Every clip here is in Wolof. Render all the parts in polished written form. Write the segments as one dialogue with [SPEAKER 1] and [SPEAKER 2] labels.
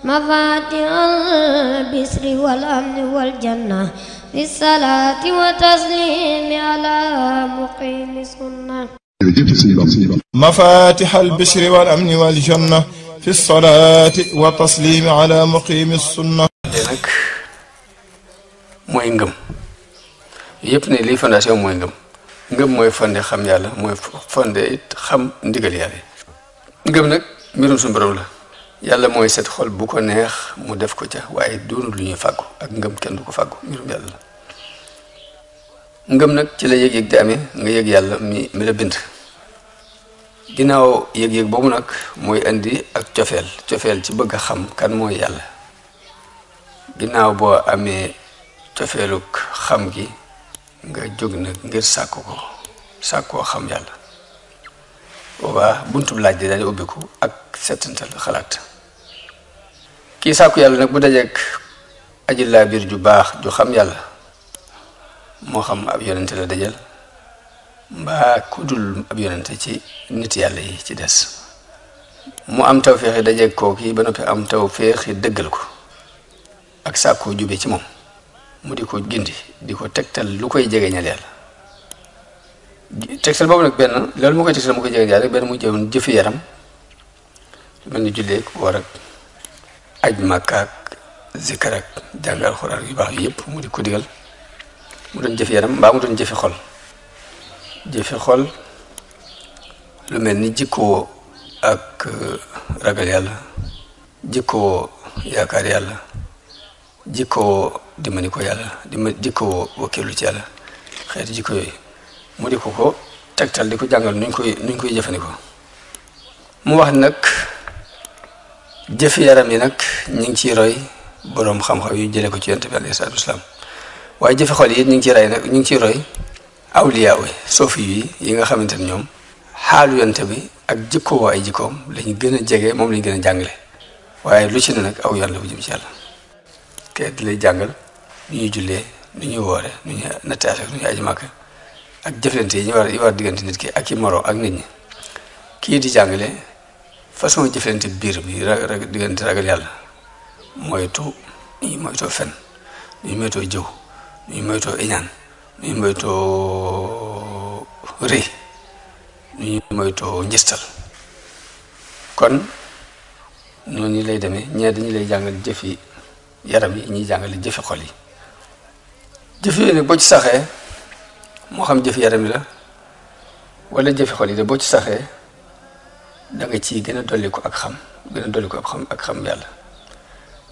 [SPEAKER 1] مفاتيح البسر والأمن والجنة بالصلاة وتسليم على مقيم السنة.
[SPEAKER 2] مفاتيح البشر والأمن والجنة في الصلاة والتسليم على مقيم السنة.
[SPEAKER 3] nag mooy ngëm yëpp ne lii fondation mooy ngëm mooy fonde xam yàlla mooy fonde it xam ndigal yàlla ngëm nag mbirum suñu borom la yàlla mooy set xol bu ko neex mu def ko ca waaye doonu lu ñuy fàggu ak ngëm kenn du ko fàggu mbirum yàlla la ngëm nag ci la yëg-yëg di amee nga yëg yàlla mi la bind ginnaaw yëg-yëg boobu nag mooy indi ak cofeel ci bëgg a xam kan mooy yàlla ginnaaw boo amee cofeeluk xam gi nga jóg nag ngir sàkkoo xam yàlla boobaa buntub laaj di daal di ubbiku ak settantal xalaat kii sàkku yàlla nag bu dajeek aji laa biir ju baax ju xam yàlla moo xam ab yonente la dajal mbaa ku dul ab yonente ci nit yàlla yi ci des mu am tawféexi dajeek kooki ba noppi am tawféexi dëggal ko ak sàkkoo jube ci moom mu di ko gindi di ko tegtal lu koy jegeñal yàlla tegtal boobu nag benn loolu mu koy tegtal mu koy jegeñal yàlla benn mu jëm jëfi yaram lu mel ni jullee woor ak aj Makka ak zikar ak jàng alxuraan yu baax yu yëpp mu di ko digal mu doon jëfi yaram mbaa mu doon jëfi xol lu mel ni jikkoo ak ragal yàlla jikkoo yaakaar yàlla jikkoo dimbali ko yàlla jikkoo wakkilu ci yàlla xeeti jikko yooyu mu di ko tegtal di ko jàngal nuñ koy jëfandikoo mu wax nag jëfi yaram yi nag ñu ngi ciy roy boroom xam-xam yu jëlee ko ci yonent bi alayhi salaatu wasalaam waaye jëfi xol yi ñu ngi ciy roy awliyaa yi soofi yi nga xamante ne ñoom xaalu yonent bi ak jikkoo ay jikkoom lañ gën a jege moom lañ gën a jàngale waaye lu ci ne nag aw yoon la bu jëm ci yàlla kay di lay jàngal nu ñuy jullee nu ñuy woore nu ñuy nattaale nu ñuy aji Màkka ak jëflante yi war diggante nit ki ak i moro ak nit ñi kii di jàngale façon jëflante biir bi diggante ragal yàlla moytoo fen nu ñuy moytoo jëw nu ñuy moytoo iñaan nu ñuy moytoo rëy nu ñuy moytoo njistal kon noonu lay demee dañu lay jàngal jëfi yaram yi ñuy jàngale jëfi xol yi jëf yooyu nag boo ci saxee moo xam jëfi yaram yi la wala jëfi xol yi de boo ci saxee da nga ciy gën a dolli ko ak xam yàlla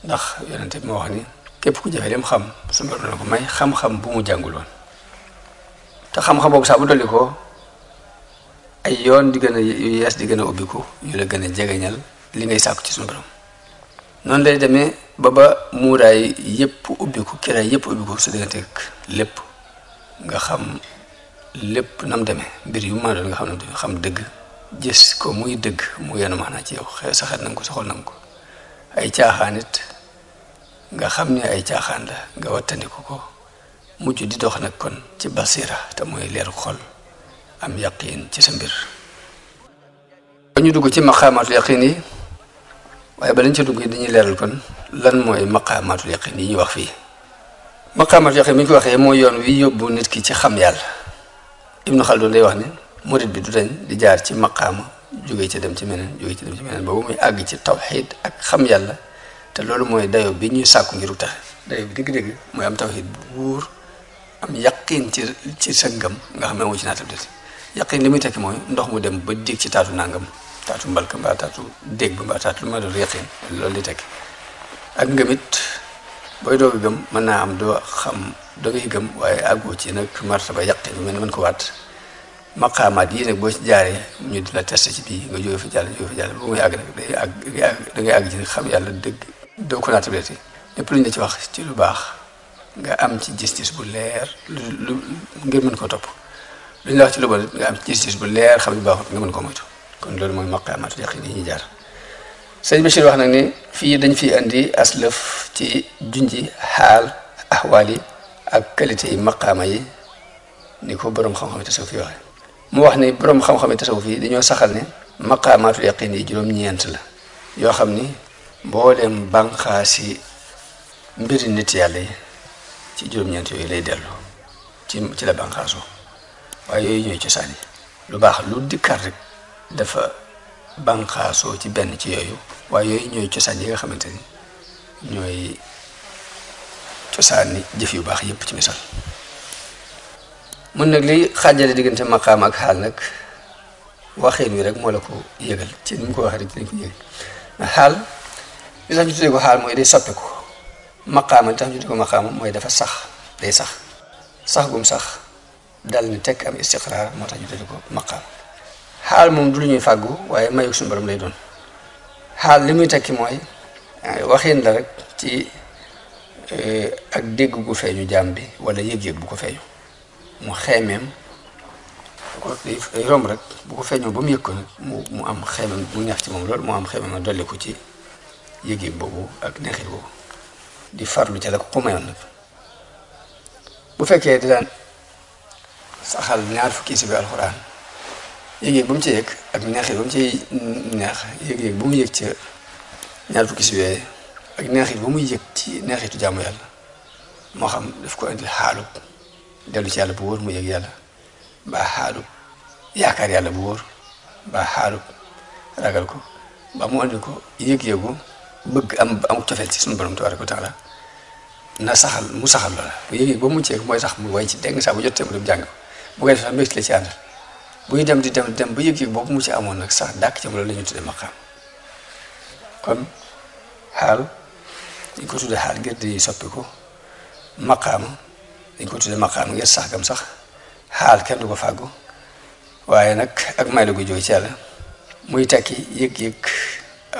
[SPEAKER 3] ndax yonente bi moo wax ni képp ku jëfe lim xam su ma doon ko may xam-xam bu mu jàngul woon te xam-xam boobu sax bu dolli ko ay yoon di gën a yu yees di gën a ubbiku yu la gën a jegeñal li ngay sàkku ci suñu borom noonu lay demee ba muuraay yëpp ubbiku kiraay yëpp ubbiku su diggante ak lépp nga xam lépp nam demee mbir yu ma doon nga xam ne xam dëgg gis ko muy dëgg mu yenu maanaa ci yow sa xel nangu ko sa xol nangu ko ay caaxaan it nga xam ne ay caaxaan la nga wattandiku ko mujj di dox nag kon ci basira te mooy leeru xol am yaqiin ci sa mbir ba ñu dugg ci maqaamaatul yaqiin yi waaye ba lañ ca dugg dañuy leeral kon lan mooy maqaamaatul yaqiin yi ñuy wax fii maqaamaatul yaqiin bi ñu ko waxee mooy yoon wi yóbbu nit ki ci xam yàlla Ibnu Xaldun day wax ne murid bi du dañ di jaar ci maqaama jóge ci dem ci meneen boobu muy àgg ci tawxiid ak xam yàlla te loolu mooy dayo bi ñuy sàkku ngiru taxe dayo bi dëgg-dëgg mooy am tawxiid bu wóor am yaqiin ci sa ngëm nga xam ne moo ci naatal det yaqiin li muy tekki mooy ndox mu dem ba dig ci taatu nangam taatu mbalka mbaa taatu dégg ba mbaa taatu lu ma doon yaqiin loolu di tekki ak ngëmit booy doogi gëm mën naa am doo ngay gëm waaye àggoo ci nag martaba yaqiin mel ni mën ko waat maqaamaat yi nag boo ci jaaree ñu di la testé ci bii nga jóge fi jàll bu muy àgg nag da ngay àgg ci xam yàlla dëgg doo ko naatabilité lépp lu ñu la ci wax ci lu baax nga am ci gis-gis bu leer lu ngir mën koo topp lu ñu la wax ci lu bon nga am ci gis-gis bu leer xam lu baaxut nga mën koo moytu kon loolu mooy maqaamaatu yaqiin yi ñuy jaar sëñ Bachir wax nag ni fii dañ fi andi aslëf ci junji xaal ahwaal yi ak qualité yi maqaama yi ni ko boroom xam-xam tasawuf yi waxe mu wax ni boroom xam-xam tasawuf yi dañoo saxal ne maqaamaatul yaqiin yi juróom-ñeent la yoo xam ni mbooleem bànqaasi mbiri nit yàlla yi ci juróom-ñeent yooyu lay dellu ci la bànqaasoo waaye yooyu ñooy cosaan yi lu baax lu dikkat rek dafa bànqaasoo ci benn ci yooyu waaye yooyu ñooy cosaan yi nga xamante ni ñooy cosaan ni jëf yu baax yépp ci misaal mun nag li xaajale diggante maqaam ak xaal nag waxeen wi rek moo la ko yëgal ci ni mu ko waxee rek dinañ ko yëgal xaal li tax ñu tuddee ko xaal mooy day soppeeku maqaama li tax ñu tuddee ko maqaama mooy dafa sax day sax gum sax dal ni tekk am istiqraar moo tax ñu tuddee ko maqaam xaal moom du lu ñuy fàggu waaye mayu suñu borom lay doon xaal li muy tekki mooy waxeen la rek ci ak dégg gu feeñu jaam bi wala yëg-yëg bu ko feeñu mu xeemeem ko day romb rek bu ko feeñoo ba mu yëg ko nag mu am xeemeem mu neex ci moom loolu mu am xeemeem a dolli ko ci yëg-yëg boobu ak neexit boobu di farlu ca la ko mayoon nag bu fekkee di daan saxal ñaar fukki si bi alxuraan yëg-yëg ba mu ci yëg ak neexit ba mu ciy neex yëg-yëg ba mu yëg ca ñaar fukki si bi ak neexit ba muy yëg ci neexitu jaamu yàlla moo xam daf ko indil xaalub dellu ci yàlla bu wóor mu yëg yàlla mbaa xaalub yaakaar yàlla bu wóor mbaa xaalub ragal ko mbaa mu andi ko yëg-yëgu bëgg am cofeel ci suñu borom tabaaraka wa taala na saxal mu saxal loola bu yëg-yëg ba mu ceeg mooy tax mu way ci dégg saa bu jotee mu dem jàng bu koy def sax mbégte la ci àndal buy dem di dem ba yëg-yëg boobu mu ci amoon nag sax dàkk ci mu loolu la ñu tuddee maqaam kon xaal dañ ko tuddee xaal ngir di soppi ko maqaama dañ ko tuddee maqaama ngir sax gam sax xaal kenn du ko fàggu waaye nag ak may la gu jóge ci yàlla muy tekki yëg-yëg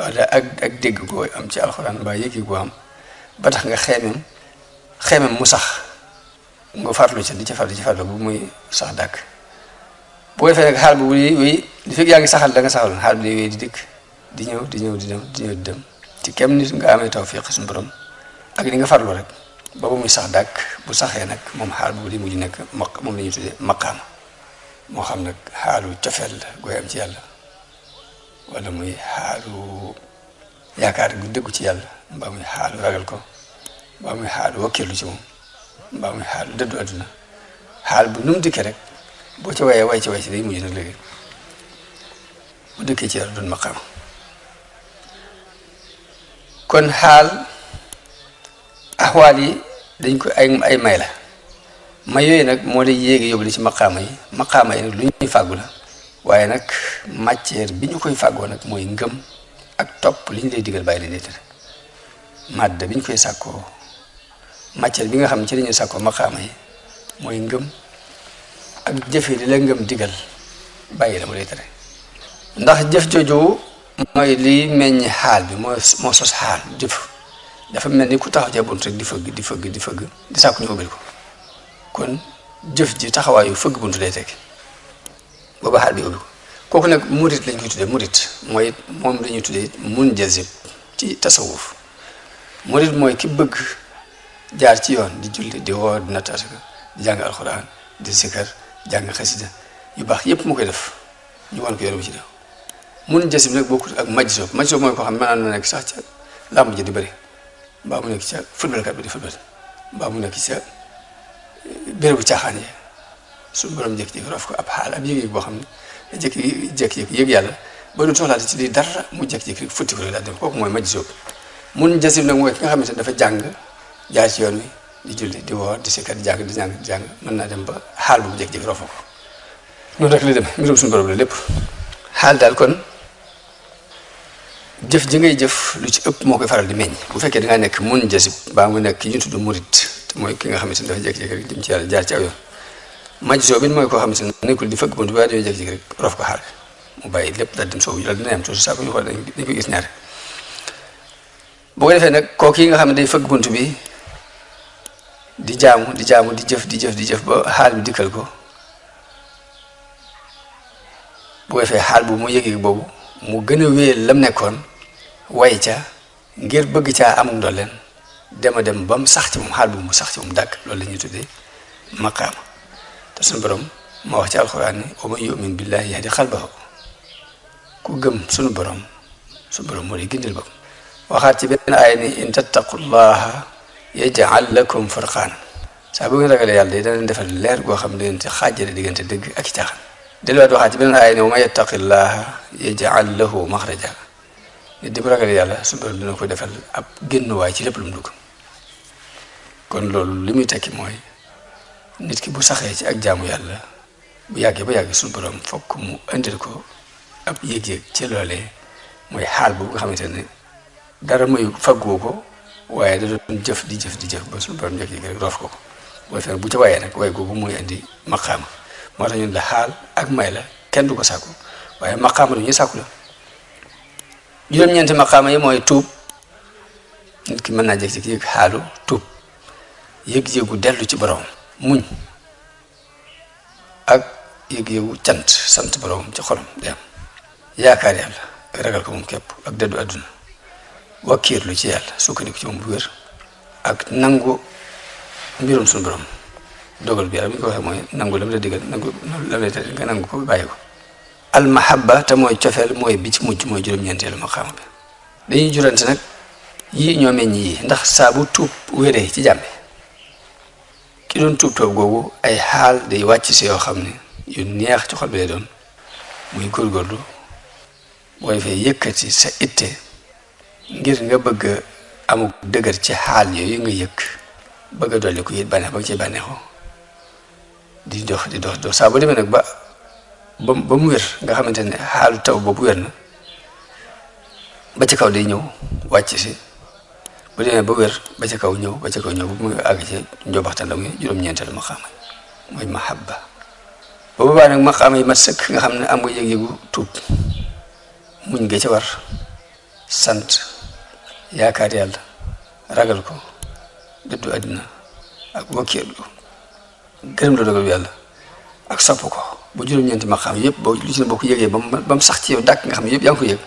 [SPEAKER 3] wala ak dégg goo am ci alxuraan mbaa yëg-yëg goo am ba tax nga xeemem mu sax nga farlu ca di ca farlu bu muy sax dàkk bu ko defee nag xaal bu wéy di fekk yaa ngi saxal da nga saxal xaal bi day wéy di dikk di ñëw di dem ci kem nit nga amee tawfiq suñu borom ak ni nga farlu rek ba muy sax dàkk bu saxee nag moom xaal boobu di mujj nekk moom la ñuy tuddee maqaama moo xam nag xaalu cofeel la gooy am ci yàlla wala muy xaalu yaakaar gu dëggu ci yàlla mbaa muy xaalu ragal ko mbaa muy xaalu wakkilu ci moom mbaa muy xaalu dëddu adduna xaal bu nu mu dikkee rek boo ci wayee way ci day mujj nag léegi bu dëkkee ci yàlla doon maqaama kon xaal axwaal yi dañ ko ay may la may yooyu nag moo lay yéegi yóbbu li ci maqaama yi nag lu ñuy fàggu la waaye nag matière bi ñu koy fàggoo nag mooy ngëm ak topp li ñu lay digal bàyyi la tere màdd bi ñu koy sàkkoo matière bi nga xam ne ci la ñuy sàkkoo maqaama yi mooy ngëm ak jëfe li la ngëm digal bàyyi la mu lay tere ndax jëf jooju mooy liy meññ xaal bi moo sos xaal jëf dafa mel ni ku taxaw ca bunt rek di fëgg di sàkku ñu ubbil ko kon jëf ji taxawaayu fëgg bunt lay teg booba xaal bi ubbi ko kooku nag murit lañ koy tuddee murit mooy moom la ñuy tuddee munjazib ci tasawuf murit mooy ki bëgg jaar ci yoon di julli di woo di natt asaka di jàng alxuraan di sikar jàng xasida yu baax yépp mu koy def ñu wan ko yoon bi ci def munjazib nag bokkut ak majzub mooy koo xam ne mën na nekk sax ca làmb ji di bëri mbaa mu nekk ca footballkat bi di football mbaa mu nekk ca bérébu caaxaan yi suñu borom jékki-jékki rof ko ab xaal ab yëg-yëg boo xam ne jékki-jékki yëg yàlla ba du soxlaati ci lii dara mu jékki-jékki rek futti ko rek daal dem kooku mooy majzub munjazib nag mooy ki nga xamante ne dafa jàng jaar ci yoon wi di julli di woor di sikkat di jàng mën naa dem ba xaal boobu jékki-jékki rofa ko noonu rek la dem mbirum suñu borom la lépp xaal daal kon jëf ji ngay jëf lu ci ëpp moo koy faral di meññ bu fekkee da ngaa nekk munjazib baa mu nekk ki ñu tudd murit te mooy ki nga xamante ne dafa jékki-jékki rek dem ci yàlla jaar ci aw yoon majzub bi mooy koo xamante ne nekkul di fëgg bunt ba dañoo jékki-jékki rek rof ko xaal mu bàyyi lépp daal dem soobu loolu dina am toujours saa ko ñu xool dañ ko gis ñaare boo ko defee nag kooku yi nga xam ne day fëgg bunt bi di jaamu di jëf ba xaal bi dikkal ko bu ko defee xaal bu mu yëgee boobu mu gën a wéyal lam nekkoon way ca ngir bëgg caa amul ndolleen dem ba mu sax ci moom xaal bu mu sax ci moom dàgg loolu la ñuy tuddee maqaama te suñu borom moo wax ci alxuraan ni wa man yu'min billahi yahdi qalbahu ku gëm suñu borom moo lay gindil boppam waxaat ci benn aaya ni in tattaqullaha yaj'al lakum furqaan saa bu ngeen ragalee yàlla day dana defal leer goo xam ne leen ci xaajale diggante dëgg ak i caaxaan delluwaat waxaat ci beneen aaya ne wa man yattaqillaha yaj'al lahu maxraja nit di bu ragalee yàlla su borom dina ko defal ab génnuwaay ci lépp lu mu dugg kon loolu li muy tekki mooy nit ki bu saxee ci ak jaamu yàlla bu yàggee ba yàgg suñu borom fokk mu indil ko ab yëg-yëg ci loolee mooy xaal boobu nga xamante ne dara mayu faggoo ko waaye da doon jëf di jëf ba suñu borom njëkk rek roof ko booy fen bu ca wayee nag waaye googu mooy indi maqaama moo tax ñun la xaal ak may la kenn du ko sàkku waaye maqaama du ñuy sàkku la juróom-ñeenti maqaama yi mooy tuub nit ki mën naa jëkk ci yëg xaalu tuub yëg-yëgu dellu ci borom muñ ak yëg-yëgu cant sant borom ci xolam day am yaakaar yàlla ak ragal ko moom képp ak dëddu àdduna wakkiirlu ci yàlla sukkandiku ci moom bu wér ak nangu mbirum suñu borom dogal bi yàlla bu ñu ko waxee mooy nangu la mu la digal nangu la mu la tere nga nangu ko bàyyi ko almahabba te mooy cofeel mooy bi ci mujj mooy juróom-ñeenteelu maqaama bi dañuy jurante nag yii ñoo meññ yii ndax saa bu tuub wéree ci jàmbe ki doon tuub toob googu ay xaal day wàcc si yoo xam ne yu neex ci xol bi lay doon muy góorgóorlu boo defee yëkkati sa itte ngir nga bëgg amuk dëgër ci xaal yooyu nga yëkk bëgg a dolli ko it bànneex ba nga ciy bànneexoo di dox saa bu demee nag ba mu wér nga xamante ne xaalu taw boobu wér na ba ci kaw day ñëw wàcc si bu demee ba wér ba ca kaw ñëw bu muy àgg ci njobaxtan la muy juróom-ñeenteelu maqaama mooy mahabba ba boobaa nag maqaama yi mat sëkk nga xam ne am nga yëg-yëgu tuub muñ nga ca war sant yaakaar yàlla ragal ko dëddu àddina ak wakkiirlu gërëm la dogal yàlla ak sopp ko bu juróom-ñeenti maqaama yëpp boo lu ci ne boo ko yëgee ba mu sax ci yow dàkk nga xam ne yëpp yaa ngi ko yëg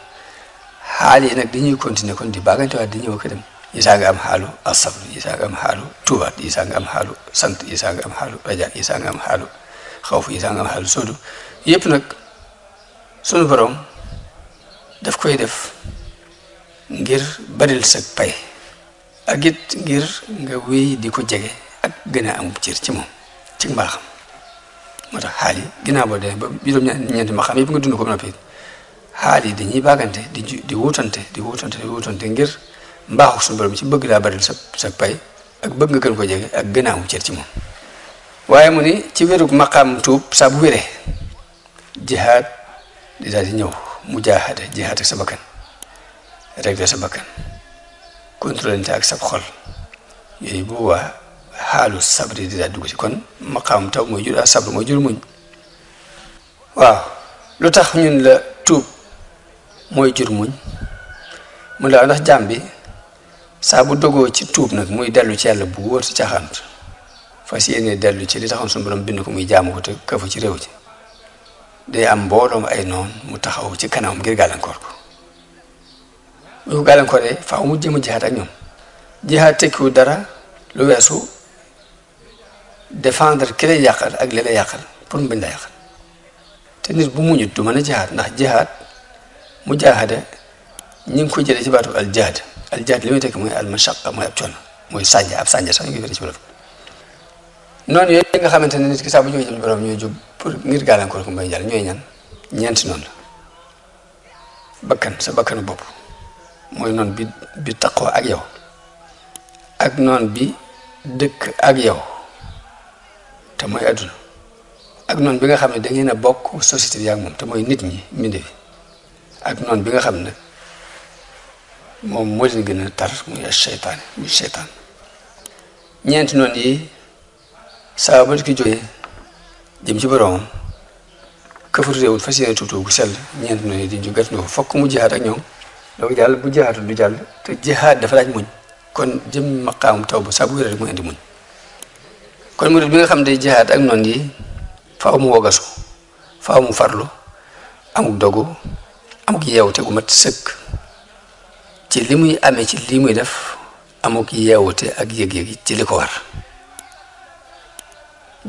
[SPEAKER 3] xaal yi nag dañuy continuer kon di baagante waat di ñëw ko dem yisaa nga am xaalu asabr yisaa nga am xaalu tuubaat yisaa nga am xaalu sant yisaa nga am xaalu raja yisaa nga am xaalu xawf yisaa nga am xaalu soodu yëpp nag sunu borom daf koy def ngir baril sa pay ak it ngir nga wéy di ko jege ak gën a am cër ci moom ci mbaaxam moo tax xaal yi ginnaaw boo dee ba juróom-ñeenti ma xam yëpp nga dund ko ba noppi xaal yi dañuy baagante di wutante ngir mbaaxu suñu borom ci bëgg daa baril sa pay ak bëgg nga gën ko jege ak gën a am cër ci moom waaye mu ni ci wérug maqaam tuub saa bu wéree jihaad di daal di ñëw mujaahada jihaad ak sa bakkan régler sa bakkan contrôlante ak sa xol yooyu bu waa xaalu sabri di daal dugg ci kon maqaam taw mooy jur sabr mooy jur muñ waaw lu tax ñun la tuub mooy jur muñ mu la ndax jàmm bi saa bu dogoo ci tuub nag muy dellu ci yàlla bu wóor ci caaxaant fas yéene dellu ci li taxoon suñu borom bind ko muy jaamu ko te kafu ci réew ci day am mbooloom ay noon mu taxaw ci kanamam ngir gàllankoor ko bu ko gàllankooree faaw mu jéem a jihaat ak ñoom jihaat tekkiwu dara lu weesu défendre ki lay yàqal ak li lay yàqal pour mu bañ la yàqal te nit bu muñut du mën a jihaat ndax jihaat mujaahada ñi ngi ko jëlee ci baatu aljaad li muy tekki mooy almashaqa mooy ab coono mooy sànja ab sànja sax ñu ngi fële ci borom noonu yooyu nga xamante ne nit ki saa bu jógee ci borom ñooy jóg pour ngir gàllankoor ko mbay jàll ñooy ñan ñeenti noonu la bakkan sa bakkanu bopp mooy noonu bi taqoo ak yow ak noonu bi dëkk ak yow te mooy adduna ak noonu bi nga xam ne da ngeen a bokk société bi ak moom te mooy nit ñi mbinde fi ak noonu bi nga xam ne moom moo leen gën a tar muy seytaane muy seytaan ñeenti noonu yi saa ba ki jógee jëm ci boromam këfatu réewul fas yéene tuutu gu sell ñeenti noonu yi di jógat no fokk mu jihaat ak ñoom donc jàll bu jihaatul du jàll te jihaat dafa laaj muñ kon jëm maqaam taw ba saa bu wér rek mu indi muñ kon murid bi nga xam day jihaat ak noonu yi faaw mu wogasu faaw mu farlu amuk dogu amuk yeewute gu mat sëkk ci li muy amee ci li muy def amuk yeewute ak yëg-yëg ci li ko war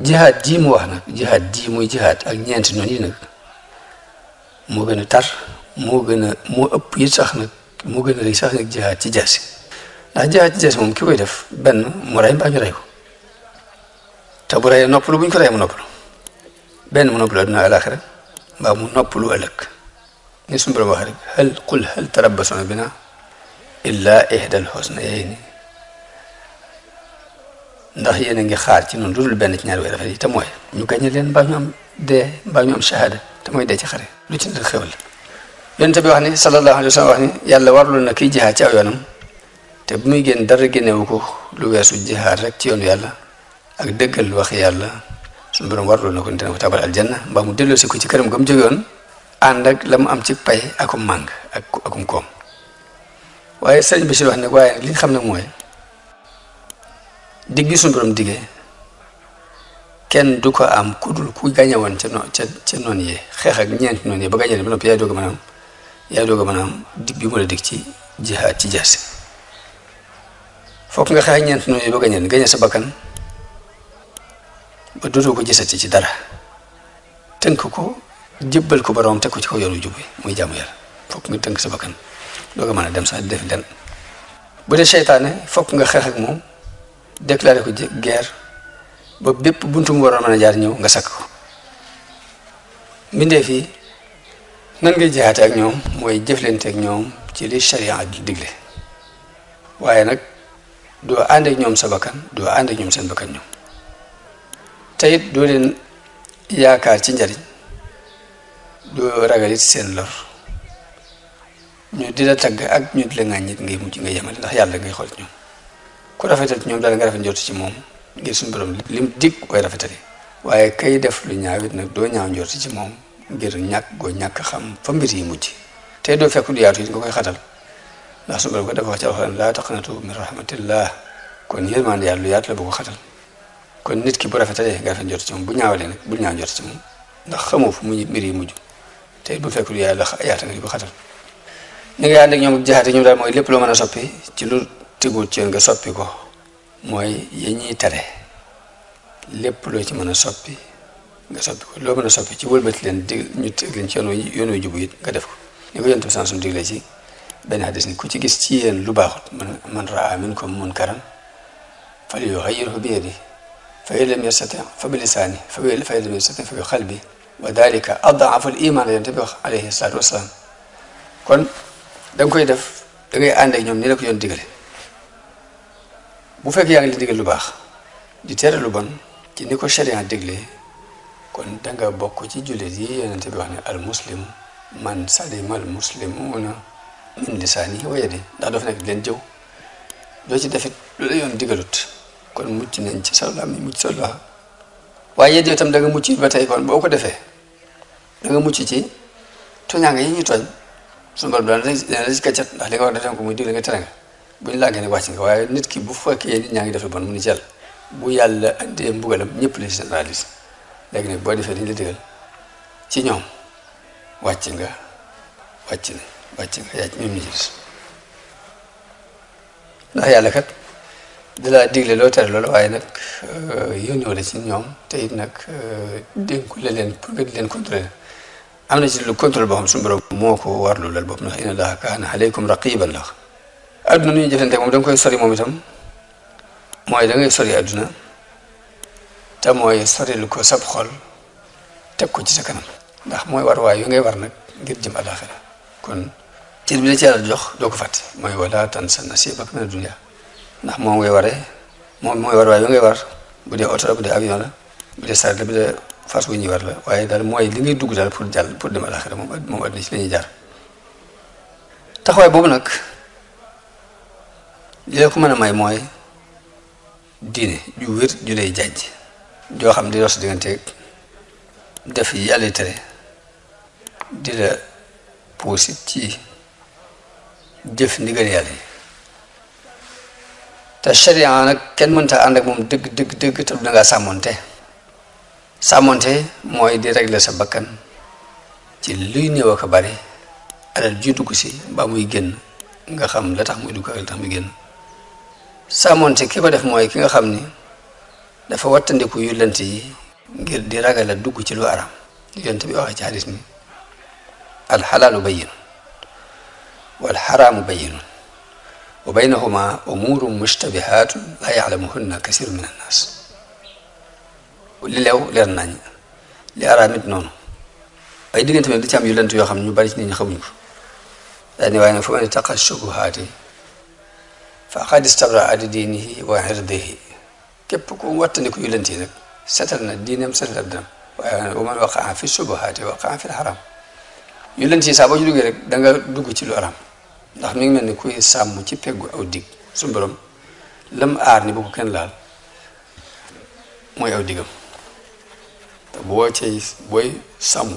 [SPEAKER 3] jihaat ji mu wax nag jihaat ji muy jihaat ak ñeenti noonu yi nag moo gën a tar moo ëpp yi sax nag mu gën a rëy sax nag jihaad ci jaasi ndax jihaad ci jaasi moom ki koy def benn mu rey mbaa ñu rey ko te bu rey noppalu bu ñu ko rey mu noppalu benn mu noppalu adduna alaxira mbaa mu noppalu ëllëg ni suñu borom wax rek qul hal tarabbasuna bina illa ihdal husnayayni ndax yéen a ngi xaar ci noonu lu dul benn ci ñaari way rafet yi te mooy ñu gañe leen mbaa ñu am dee mbaa ñu am shahada te mooy dee ci xare lu ci nit xewal yonent bi wax ni sallallahu alayhi wa sallam wax ni yàlla warlu na kiy jihaad ci aw yoonam te bu muy génn dara génnewu ko lu weesu jihaad rek ci yoonu yàlla ak dëggal wax yàlla suñu borom warlu na ko dina ko tabal aljanna mbaa mu delloosi ko ci këram ga mu jóge woon ànd ak la mu am ci pay akum màng akum koom waaye sëriñ bi si wax ne waaye li nga xam nag mooy dig bi suñu borom diggee kenn du ko am ku dul ku gañe woon ca noonu yee xeex ak ñeenti noonu yee ba gañe ne ba noppi yaay doog a mën a am dig bi mu la dig ci jihaad ci jaasi fokk nga xeex ak ñeenti noonu yee ba gañe sa bakkan ba dootoo ko gisati ci dara tënk ko jébbal ko borom teg ko ci kaw yoonu jub muy jaamu yàlla fokk nga tënk sa bakkan doog a mën a dem sax def den bu dee seytaane fokk nga xeex ak moom déclaré ko guerre ba bépp buntu mu waroon mën a jaar ñëw nga sakk ko mbindee fii nan ngay jihaate ak ñoom mooy jëflante ak ñoom ci li sharia digle waaye nag doo ànd ak ñoom sa bakkan doo ànd ak ñoom seen bakkan ñoom te it doo leen yaakaar ci njariñ doo ragalit seen lor ñu di la tagg ak ñu di la ŋàññit ngay mujj nga yemale ndax yàlla ngay xool ci ñoom ku rafetal ci ñoom daal nga rafet njort ci moom ngir suñu borom lim dig koy rafetali waaye kay def lu ñaaw it nag doo ñaaw njort ci moom ngir ñàkk xam fa mbir yi mujj te doo fekk lu yaatu it nga koy xatal ndax suñu borom ko dafa wax ci alxuraan laa taqnatu min rahmatillah kon yërmande yàlla lu yaatu la bu ko xatal kon nit ki bu rafetalee nga rafet njort ci moom bu ñaawalee nag bul ñaaw njort ci moom ndax xamoo fu muy mbir yi mujj te bu fekk lu yaata nga di ko xatal ni nga ànd ak ñoom jaxaate ñoom daal mooy lépp loo mën a soppi ci lu tegul ci yoon nga soppi ko mooy ya ñuy tere lépp loo ci mën a soppi nga soppi ko loo mën a soppi ci wëlbati leen dig ñu teg leen ci yoon wu jubu it nga def ko ni ko yonent bi sansum diglee ci benn hadis ni ku ci gis ci yéen lu baaxut man raa minkum munkaran falyughayyirhu bi yadihi fa in lam yastati' fa bi lisaanihi fa in lam yastati' fa bi qalbihi wa dhalika ad'afu al-iman yonent bi wax alayhi salaatu wassalaam kon da nga koy def da ngay ànd ak ñoom ni la ko yoon digale bu fekkee yaa ngi leen digal lu baax di tere lu bon ci ni ko sharia diglee kon da nga bokk ci jullit yi yonent bi wax ne al muslim man salima al muslimuna min lisaanihi wa yadihi ndax doo fi nekk di leen jëw doo ci defit lu la yoon digalut kon mucc nañ ci sa làmmiñ mucc sa loxo waaye yéen itam da nga mucc ba tey kon boo ko defee da nga mucc ci toñaanga yi ñuy tooñ suñu borom dana la ci kaccat ndax li nga war a def ko muy digle nga tere nga bu ñu làggee ne wàcc nga waaye nit ki bu fekkee nit ñaa ngi def lu bon mu ni ci yàlla bu yàlla andee mbugalam ñëpp la généralise léegi nag boo defee dañu la digal ci ñoom wàcc nga yaa ci ñoom ñi gis ndax yàlla kat da laa digle loo tere loolu waaye nag yónni wala ci ñoom te it nag dénku la leen pour nga di leen contrôler am na ci lu contrôle boo xam suñu borom moo ko warlu lal bopp ndax inna allaha kaana aleykum raqiban la adduna nu ñuy jëfante moom da nga koy sori moom itam mooy da ngay sori adduna te mooy sori lu ko sab xol teg ko ci sa kanam ndax mooy war waay yu ngay war nag ngir jëm alaxira kon cër bi la ci yàlla jox doo ko fàtte mooy wala tansa nasiibaka mina dunya ndax moom ngay waree moom mooy war waay yu ngay war bu dee oto la bu dee avion la bu dee saret la bu dee fas wu ñuy war la waaye daal mooy li ngay dugg daal pour jàll pour dem alaxira moom adduna ci la ñuy jaar taxawaay boobu nag li la ko mën a may mooy diine ju wér ju lay jàjj joo xam di dox digganteeg def yi yàlla tere di la puusit ci jëf ndigal yàlla yi te sharia nag kenn mënta ànd ak moom dëgg te du dangaa sàmmonte mooy di régler sa bakkan ci luy néew ak a bari alal ju dugg si mbaa muy génn nga xam la tax muy dugg ak la tax muy génn sàmmonte ki ko def mooy ki nga xam ni dafa wattandiku yu lent yi ngir di ragal a dugg ci lu araam yonent bi waxee ci hadis ni alxalaalu bayyin wal xaraamu bayyinun wa baynahuma umuurun mushtabihaatun laa ya'lamuhunna kasiirun mina nnaas. li leew leer nañ li araam it noonu ay diggante da ci am yu lënt yoo xam ne ñu bari ci nit ñi xamuñ ko daal ni waaye nag fa man ittaqa shubuhaati faqad istabraa li diinihi wa irdihi képp ku wattandiku yu lënt yi nag setal na diineem setal ak dërëm waaye wa man waqaa fi shubuhaati waqaa fi l-haraam yu lënt yi saa boo ci duggee rek da nga dugg ci lu araam ndax mi ngi mel ni kuy sàmm ci peggu aw dig su borom lam aar ni bu ko kenn laal mooy aw digam te boo cay booy sàmm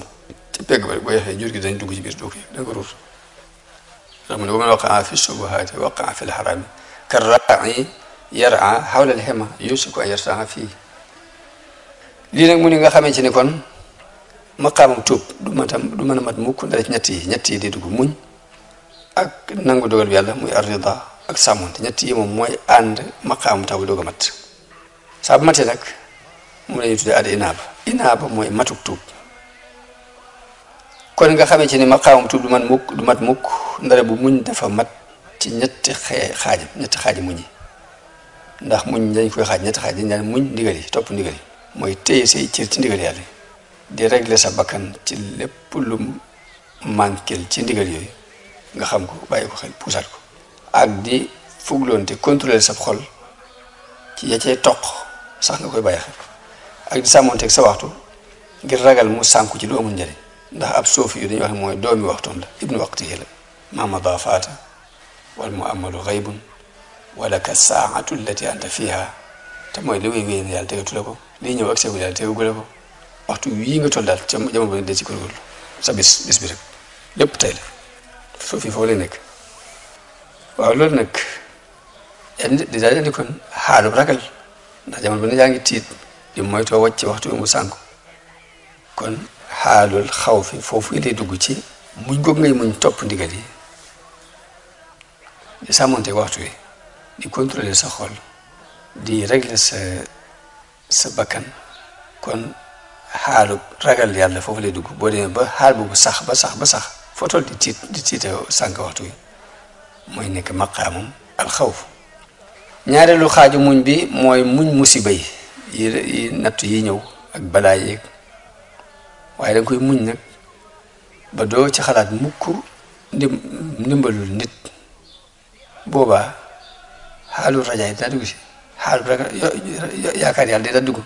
[SPEAKER 3] ci pegg ba rek boo yaxee jur gi dañ dugg ci biir doo ko yëg da nga ruur ndax mu ne wa man waqaa fi shubuhaati waqaa fi l-haraami karraa'i yar'a hawla al-hima yuusiku an yarta'a fii. lii nag mu ni nga xamee ci ni kon maqaamam tuub du mën a mat mukk ndara ci ñett yi di dugg muñ ak nangu dogal bi yàlla muy ar-rida ak sàmmonte ñett yi moom mooy ànd maqaamam taw bi doog a mat saa bu matee nag mu lañuy tuddee ada inaaba mooy matuk tuub. kon nga xamee ci ni maqaamam tuub du mat mukk ndara bu muñ dafa mat ci ñetti xaaji muñ yi ndax muñ dañ koy xaaj ñetti xaaj dañ daan muñ ndigal yi topp ndigal yi mooy téye say cër ci ndigal yàlla di régler sa bakkan ci lépp lu manquel ci ndigal yooyu nga xam ko bàyyi ko xel puusaat ko ak di fugloonte contrôler sa xol ci ya cay toq sax nga koy bàyyi xel ak di sàmmoonteeg sa waxtu ngir ragal mu sànku ci lu amul njëriñ ndax ab soofi yu dañuy wax ne mooy doomi waxtoon la ibnu waqtihi la mamada faata wal mu amalu xaybun wala ka saatu allati anta fiha te mooy li wéy wéy na yàlla tegatu la ko lii ñëw ak seegu yàlla tegagu la ko waxtu wii nga toll daal ca jamono ba ne dee ci góorgóorlu sa bis bi rek lépp tey la soo fi foofu lay nekk. waaw loolu nag dèjà indi kon xaalu ragal ndax jamono ba ne yaa ngi tiit di moytoo wàcc waxtu mu sànku kon xaalul xaw fi foofu lay dugg ci muñ goog ngay muñ topp ndigal yi di sàmmonte waxtu wi di contrôler sa xol di régler sa bakkan kon xaalu ragal yàlla foofu lay dugg boo demee ba xaal boobu sax ba sax foo toll di tiite sànk waxtu wi mooy nekk maqaamam alxawf. ñaareelu xaaju muñ bi mooy muñ musiba yi nattu yi ñëw ak balaa yeeg waaye da nga koy muñ nag ba doo ci xalaat mukk ndimbalul nit boobaa xaalu rajaay daa dugg si xaalu ragal yaakaar yàlla daa dugg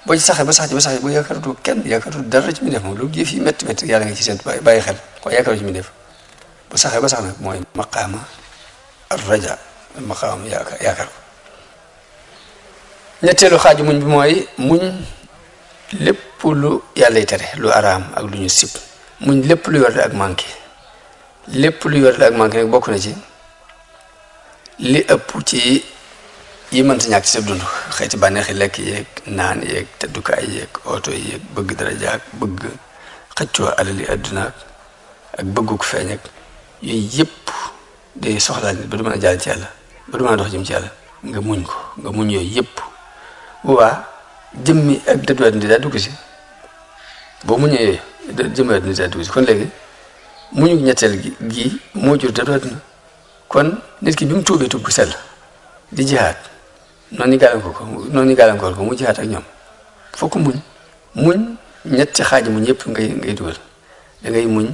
[SPEAKER 3] boo ci saxee ba sax boo yaakaaratu kenn yaakaaratu dara ci mi def moom lu jëf yi métti yàlla nga ci seen bàyyi xel ko yaakaaru ci mi def bu saxee ba sax nag mooy maqaama ar raja maqaama yaakaar ko. ñetteelu xaaju muñ bi mooy muñ lépp lu yàllay tere lu araam ak lu ñu sib muñ lépp lu yor ak manqué lépp lu yor ak manqué nag bokk na ci li ëpp ci yi mënta ñàkk ci sa dund xeeti bànneexi lekk yeeg naan yeeg teddukaay yeeg oto yeeg bëgg daraja ak bëgg xëccoo alali àdduna ak bëgguk feeñ ak yooyu yëpp day soxlaal nit ba du mën a jàll ci yàlla ba du mën a dox jëm ci yàlla nga muñ ko nga muñ yooyu yëpp boobaa jëmmi ak dëddu àdduna daa dugg si boo muñee yooyu jëmmi àdduna daa dugg si kon léegi muñu ñetteel gi moo jur dëddu àdduna kon nit ki bi mu tuubee tuub sell di jihaat noonu ñu gàllankoor ko mu jihaat ak ñoom fokk muñ ñetti xaaji muñ yëpp ngay dugal da ngay muñ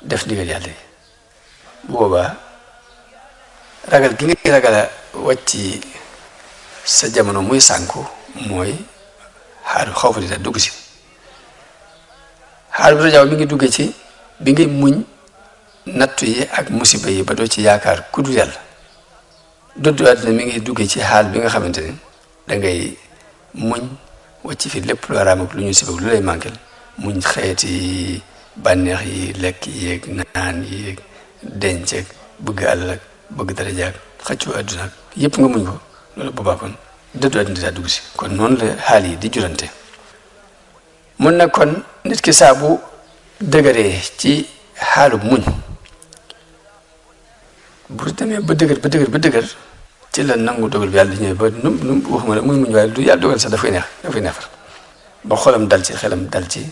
[SPEAKER 3] def ndigal yàlla yi boobaa ragal gi ngay ragal a wàcc sa jamono muy sànku mooy xaalu xaw fa di da dugg si xaalu rajaaw mi ngi duggee ci bi ngay muñ nattu yi ak musiba yi ba doo ci yaakaar ku dul yàlla doddu àddina mi ngi duggee ci xaal bi nga xamante ni da ngay muñ wàcc fi lépp lu araam ak lu ñu sibag lu lay manquel muñ xeeti bànneex yi lekk yeeg naan yeeg denc ak bëgg àll ak bëgg daraja ak xëccoo àdduna ak yëpp nga muñ ko loolu boobaa kon dëddu àddina daa dugg si kon noonu la xaal yi di jurante mun na kon nit ki saa bu dëgëree ci xaalu muñ bu demee ba dëgër ci la nangu dogal bi yàlla di ñëw ba nu waxuma la muy muñ waaye du yàlla dogal sax dafay neefar ba xolam dal ci xelam dal ci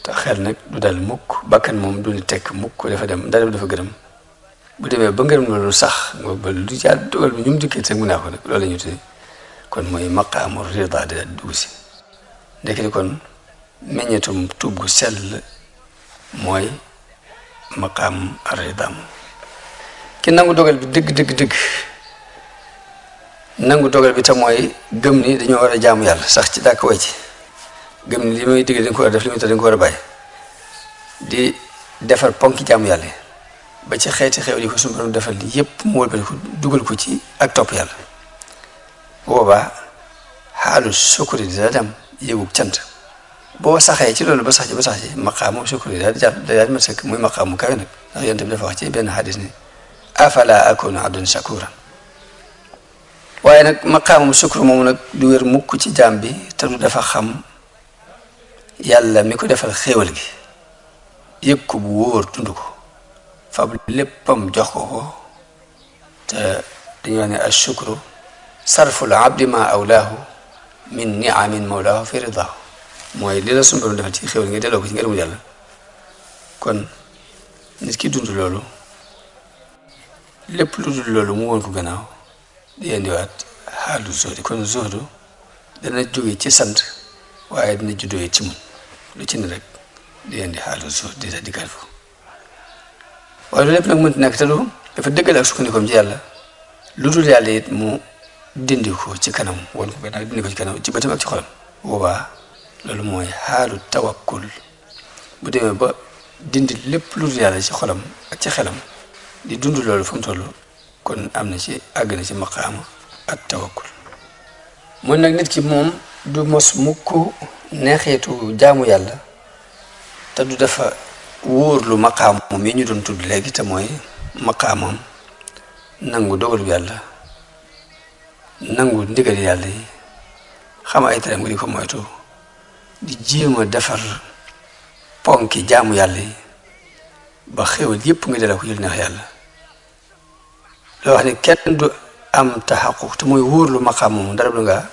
[SPEAKER 3] te xel nag du dal mukk bakkan moom du ni tekk mukk dafa dem dara dafa gërëm bu demee ba ngërëm loolu sax nga ba lu ci dogal bi ñu mu dikkee te mu naa ko nag loolu la ñu tuddee kon mooy maqaamu rida di dugg si ndekete kon meññetum tuub gu sell mooy maqaam rida ki nangu dogal bi dëgg nangu dogal bi te mooy gëm ni dañoo war a jaamu yàlla sax ci dàkk way ci gëm ni li may digg dañ ko war a def li muy tax dañ ko war a bàyyi di defar ponki jaamu yàlla ba ci xeeti xew li ko suñu borom defal li yépp mu wëlbati ko dugal ko ci ak topp yàlla boobaa xaalu sukuri di daal dem yëgug cant boo saxee ci loolu ba sax ci maqaamu sukuri daal di ma sëkk muy maqaamu kawe nag ndax yonent bi dafa wax ci benn xadis ni afala akunu abdan shakuran waaye nag maqaamu sukkur moomu nag du wér mukk ci jaam bi te du dafa xam yàlla mi ko defal xéewal gi yëg ko bu wóor dund ko fab léppam jox ko te dañu wax ne ashukru sarful abdi ma awlaahu min niamin mawlaahu fi ridaahu mooy li la sunu borom defal ci xéewal nga delloo ko ci ngërëmu yàlla kon nit ki dund loolu lépp lu dul loolu mu woon ko gannaaw di indiwaat xaalu zuhdi kon zuhdu dana jóge ci sant waaye dina juddoo ci muñ lu ci ne rek di indi xaalu zuhdi di dikkaat foofu waaye loolu lépp nag mënti nekk te du dafa dëggal ak sukkandikoom ci yàlla lu dul yàlla it mu dindi ko ci kanam woon ko gannaaw dindi ko ci kanam ci bëtam ak ci xolam boobaa loolu mooy xaalu tawakkul bu demee ba dindi lépp lu dul yàlla ci xolam ak ci xelam di dund loolu fu mu toll kon am na ci àgg na ci maqaama ak tawakkul mooy nag nit ki moom du mos mukk neexeetu jaamu yàlla te du dafa wóorlu maqaam moom yi ñu doon tudd léegi te mooy maqaamam nangu dogalu yàlla nangu ndigal yàlla yi xam ay teram nga di ko moytu di jéem a defar ponki jaamu yàlla yi ba xéwal yépp nga dela ko jël neex yàlla loo wax ne kenn du am taxaquq te mooy wóorlu maqaam moom dara lu nga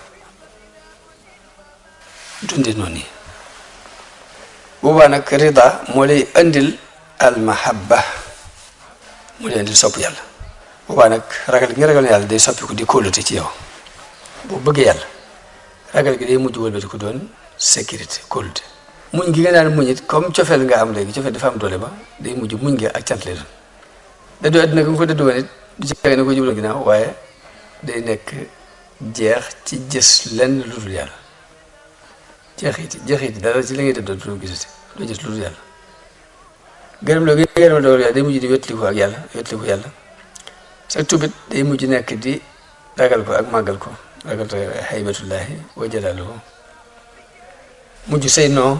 [SPEAKER 3] dundee noonu yi boobaa nag rida moo lay andil al mahabba moo lay andil sopp yàlla boobaa nag ragal gi nga ragal yàlla day soppi ko di kóolute ci yow boo bëggee yàlla ragal gi day mujj wëlbati ko doon sécurité kóolute muñ gi nga daan muñ it comme cofeel nga am léegi cofeel dafa am doole ba day mujj muñ nga ak cant lay doon dëddu àddina ko nga ko dëddu woon it du ci ne ko jublu ginnaaw waaye day nekk jeex ci gis lenn lu dul yàlla jeexiti dara ci la ngay dëddoo doo gisati doo gis lu dul yàlla gërëm loo gërëm dogal yàlla day mujj di wettaliku ak yàlla wettaliku yàlla sa tubit day mujj nekk di ragal ko ak màggal ko ragal ko haybatullahi wa jalaaluhu mujj say noo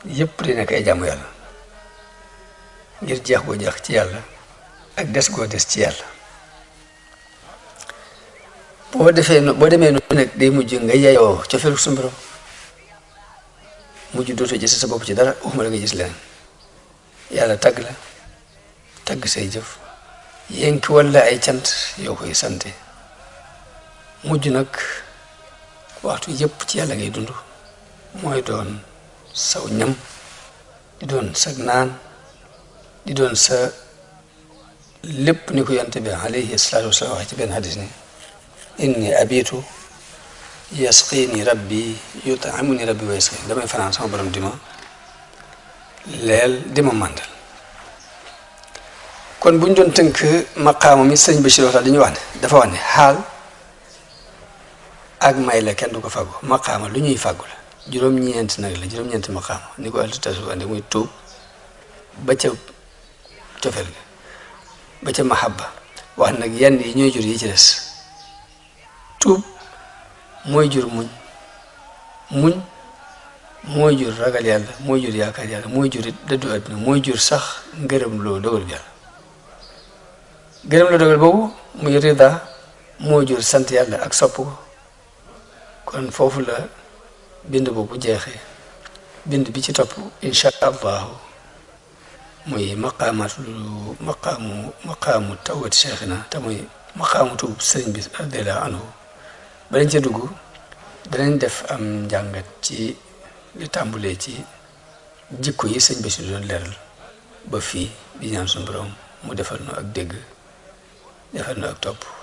[SPEAKER 3] yëpp di nekk ay jàmm yàlla ngir jeex goo jeex ci yàlla ak des goo des ci yàlla boo demee noonu nag day mujj nga yeyoo cofeelu suñu borom mujj dootoo gis sa bopp ci dara waxuma la nga gis leneen yàlla tagg la tagg say jëf yénki walla ay cant yoo koy sante mujj nag waxtu yëpp ci yàlla ngay dund mooy doon saw ñam di doon sag naan di doon sa lépp ni ko yonent bi alayhi salaatu wasalaam wax ci benn hadis ni inni abitu yasqini rabbi yutamuni rabbi wa yasqini damay fanaan sama borom di ma leel di ma màndal kon bu ñu doon tënk maqaama mi sëñ Bachir waxtaan dañuy wax ne dafa wax ne xaal ak may la kenn du ko fàggu maqaama lu ñuy fàggu la juróom-ñeent nag la juróom-ñeent maqaama ni ko ahlu tasawuf andi muy tuub ba ca cofeel ga ba ca mahabba wax nag yenn yi ñooy jur yi ci des tuub mooy jur muñ mooy jur ragal yàlla mooy jur yaakaar yàlla mooy jur it dëddu àdduna mooy jur sax ngërëm loo dogal yàlla ngërëm loo dogal boobu muy rida mooy jur sant yàlla ak sopp ko kon foofu la bind boobu jeexee bind bi ci topp insha allahu muy maqaamu tawati cheikhina te muy maqaamu tuub sëriñ bi radiallahu anhu balañ ca dugg danañ def am njàngat ci li tàmbulee ci jikko yi sëñ bi si doon leeral ba fii di ñaan suñu borom mu defal nu ak dégg defal nu ak topp